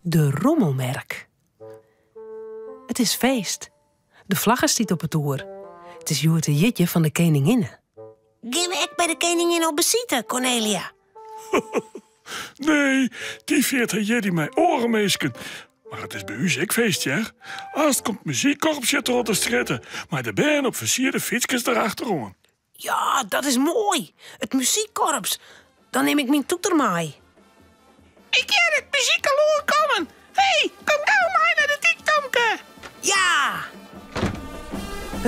De rommelmerk. It is feest. De flagge stiet op 'e toer. It is hjoed de jierdei fan de keninginne. Gean we ek by de keninginne op besite, Cornelia? Nee, dy fiert har jierdei mei oare minsken. Mar it is by ús ek feest, hear. Aanst komt muzykkorpsje troch de strjitte mei de bern op fersierde fytskes derachteroan. Ja, dat is moai. It muzykkorps. Dan nim ik myn toeter mei. Ik hear it muzyk al oankommen. Hé, kom gau mei nei de dyk, Tomke. Ja!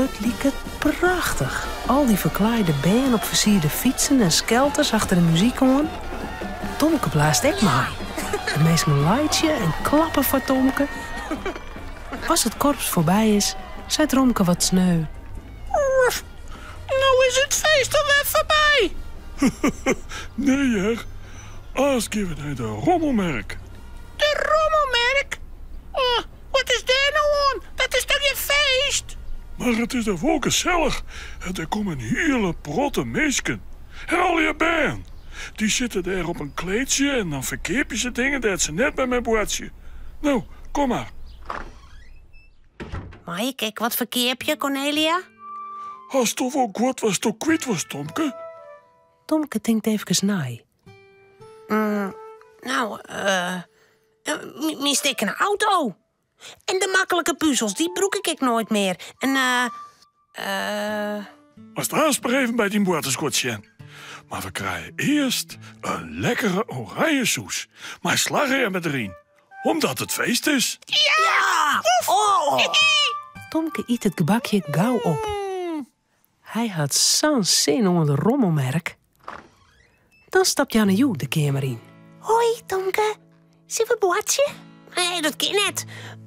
It liket prachtich. Al dy ferklaaide bern op fersierde fytsen en skelters achter de muzyk oan. Tomke blaast ek mei. De minsken laitsje en klappe foar Tomke. As it korps foarby is, seit Romke wat sneu. Oef, no is it feest alwer foarby. Nee hear, aanst gean we nei de rommelmerk. De rommelmerk? Oh, wat is dêr no oan? Dat is toch gjin feest? Mar it is der wol gesellich en der komme in hiele protte minsken. En allegear bern. Dy sitte dêr op in kleedsje en dan ferkeapje se dingen dêr't se net mear mei boartsje. No, kom mar. Mei ik ek wat ferkeapje, Cornelia? Hasto wol guod watsto kwyt wolst, Tomke? Tomke tinkt eefkes nei. No, myn stikkene auto. En de maklike puzels, dy brûk ik ek noait mear. En eh. Moatst aanst mar even by dyn boartersguod sjen. Mar we krije earst in lekkere oranje soes mei slachrjemme deryn. Omdat it feest is. Ja! Oh! Tomke yt it gebakje gau op. Hy hat sa'n sin oan de rommelmerk. Dan stapt Janne Joe de keamer yn. Hoi, Tomke. Sille we boartsje? Nee, dat kin net.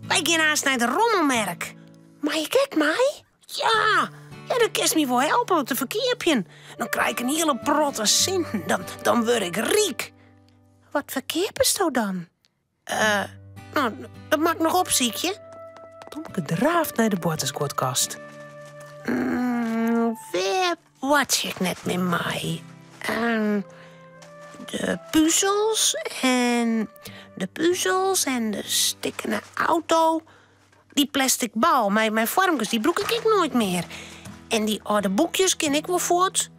Wy gean aanst nei de rommelmerk. Mei ik ek mei? Ja, ja, dan kinst my wol helpe om te ferkeapjen. Dan krij ik in hiele protte sinten. Dan, dan wurd ik ryk. Wat ferkeapesto dan? Eh, no, dat moat ik noch opsykje. Tomke draaft nei de boartersguodkast. Mm, wêr boartsje ik net mear mei? Ehm, de puzels en de puzels en de stikkene auto. Dy plastic bal mei mei foarmkes, dy brûk ik ek noait mear. En dy âlde boekjes kin ik wol fuort.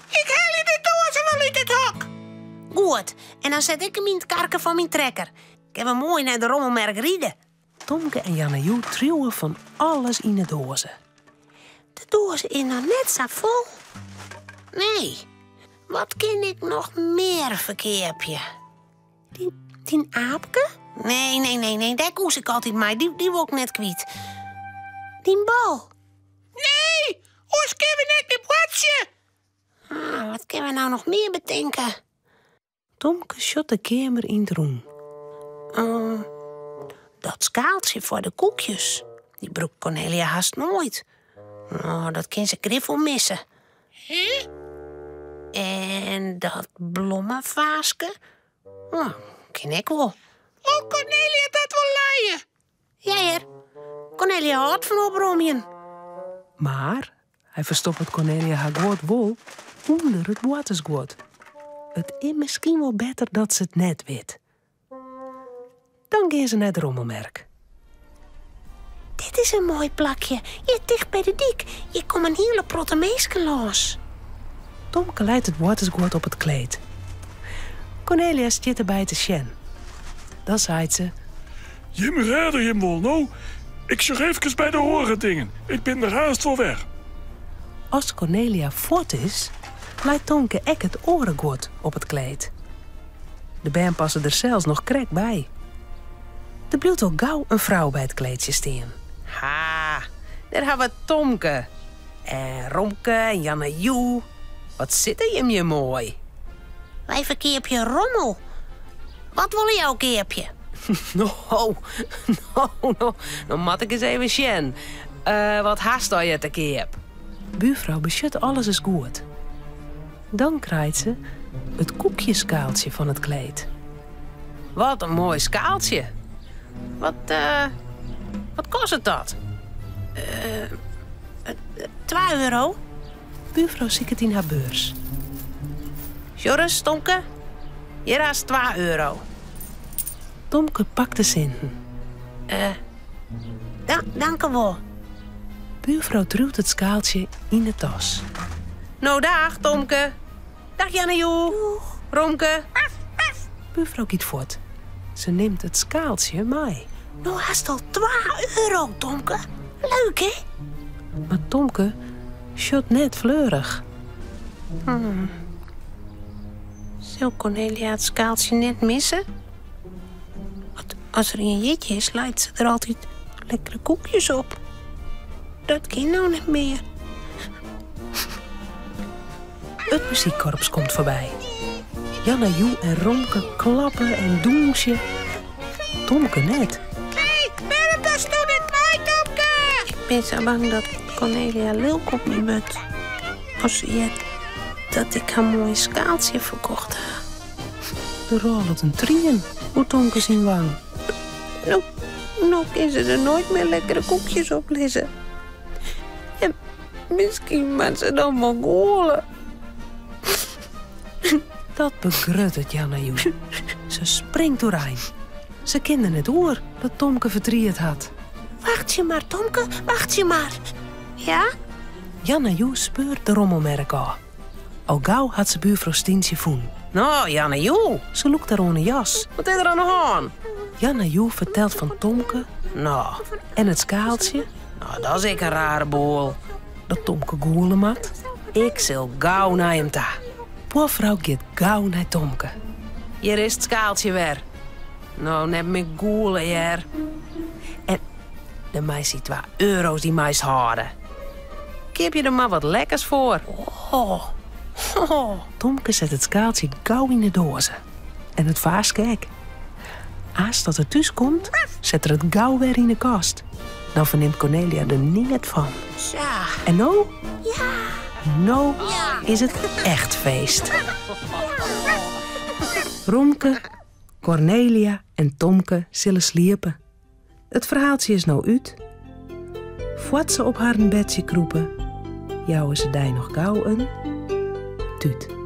Ik helje de doazen wol út it hok. Goed, en dan set ik 'm yn it karke fan myn trekker. Kinne we moai nei de rommelmerk ride. Tomke en Janne Joe triuwe fan alles yn 'e doaze. De doaze is noch net sa fol. Nee, wat kin ik noch mear ferkeapje? Dyn aapke? Nee, nee, nee, nee, dêr koes ik altyd mei. Dy, dy wol ik net kwyt. Dyn bal? Nee, oars kinne we net mear boartsje. Ah, wat kinne we no noch mear betinke? Tomke sjocht de keamer yn 't rûn. Uh, dat skaaltsje foar de koekjes. Dy brûkt Cornelia hast noait. Oh, dat kin se grif wol misse. Hè? En dat blommefaaske? Oh, kin ek wol. Wol Cornelia dat wol lije? Ja hear, Cornelia hâldt fan opromjen. Mar hy ferstoppet Cornelia har guod wol ûnder it boartersguod. It is miskien wol better dat se it net wit. Dan gean se nei de rommelmerk. Dit is in moai plakje, hjir ticht by de dyk. Hjir komme in hiele protte minsken lâns. Tomke leit it boartersguod op it kleed. Cornelia stiet derby te sjen. Dan seit se. Jim rêde jim wol, no? Ik sjoch eefkes by de oare dingen. Ik bin der haast wol wer. As Cornelia fuort is, leit Tomke ek it oare guod op it kleed. De bern passe der sels noch krekt by. Der bliuwt al gau in frou by it kleedsje stean. Ha, dêr ha we Tomke. En Romke en Janne Joe. Wat sitte jim hjir moai. Wy ferkeapje rommel. Wat wolle jo keapje? No, no, no, no moat ik ris even sjen. Uh, wat hast allegear te keap? Buurfrou besjocht alles ris goed. Dan krijt se it koekjeskaaltsje fan it kleed. Wat in moai skaaltsje. Wat, uh, wat kostet dat? Uh, 2 euro. Buurfrou siket yn har beurs. Sjoch ris, Tomke. Hjir hast 2 euro. Tomke pakt de sinten. Eh, dankewol. Buurfrou triuwt it skaaltsje yn de tas. No dag, Tomke. Dag Jannejoe. Romke. Buurfrou giet fuort. Se nimt it skaaltsje mei. No hast al twa euro, Tomke. Leuk, hè? Mar Tomke sjocht net fleurich. Sil Cornelia it skaaltsje net misse? Want as der ien jierdei is, leit se der altyd lekkere koekjes op. Dat kin no net mear. It muzykkorps komt foarby. Janna Joe en Romke klappe en dûnsje. Tomke net. Hé, wêrom dochsto net mei, Tomke? Ik bin sa bang dat Cornelia lilk op my wurdt as se heart dat ik har moaie skaaltsje ferkocht ha. Der rôlet in trien oer Tomke syn wang. No, no kin se der noait mear lekkere koekjes op lizze. En miskien moat se dan wol gûle. Dat begruttet Janna Joe. Se springt oerein. Se kin der net oer dat Tomke fertriet hat. Wachtsje mar, Tomke, wachtsje mar. Ja? Janna Joe speurt de rommelmerk ôf. Al gau hat se buurfrou Stientsje fûn. No, Janna Joe. Se lûkt har oan 'e jas. Wat is der oan 'e hân? Janna Joe fertelt fan Tomke. No. En it skaaltsje. No, dat is ek in rare boel. Dat Tomke gûle moat. Ik sil gau nei him ta. Buorfrou giet gau nei Tomke. Hjir is it skaaltsje wer. No, net mear gûle, hear. En de meist dy twa euro's dy meist hâlde. Keapje der mar wat lekkers foar. Oh. Oh. Tomke set it skaaltsje gau yn 'e doaze. En it faaske ek. Aanst dat er thús komt, set er it gau wer yn 'e kast. Dan fernimt Cornelia der neat fan. Sa. En no? Ja. No is it echt feest. Romke, Cornelia en Tomke sille sliepe. It ferhaaltsje is no út. Foar't se op harren bedsje krûpe, jouwe se dy noch gau in tút.